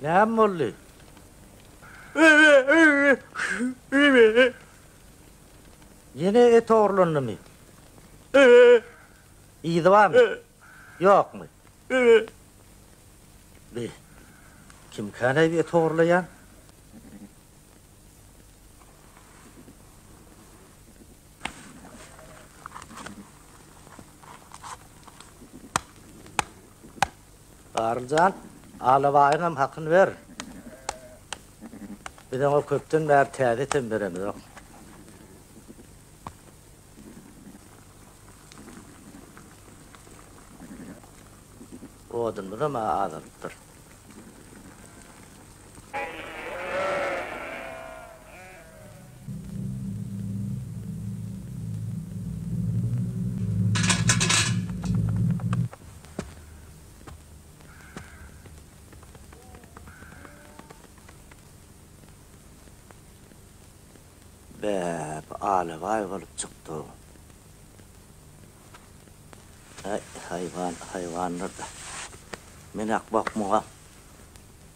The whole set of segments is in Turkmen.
Näme boldy? Ýene et ogurlandymy? Yzy barmy? Ýokmy? Bi, kimkäneý et ogurlaýan? Garlyjan, alabaýyňam hakyny ber. Biz oňa köpden bäri täze etem beremizok. Odunymyzam-a azalypdyr. Bä, bu alabaý bolup çykdy-ow. Äý, haýwan, haýwandyr-da. Men akmak muňa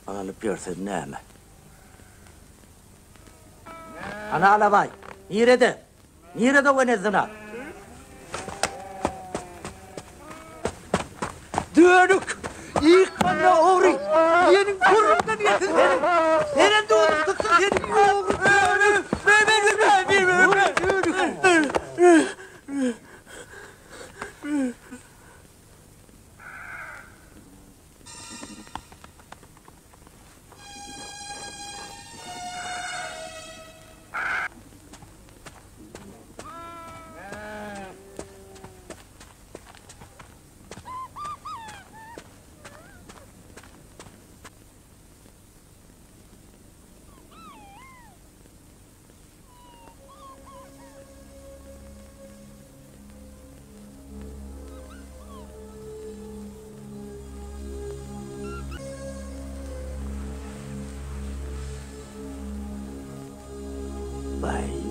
ynanyp ýörsem näme? Hany alabaý, nirede? Nirede o enezyna? Dönük! Ýykmanda ogry! Diýeniň burnundan gelsin seniň! Senem duzuň tutsun seniň ogry dönük! Dönük! Baý.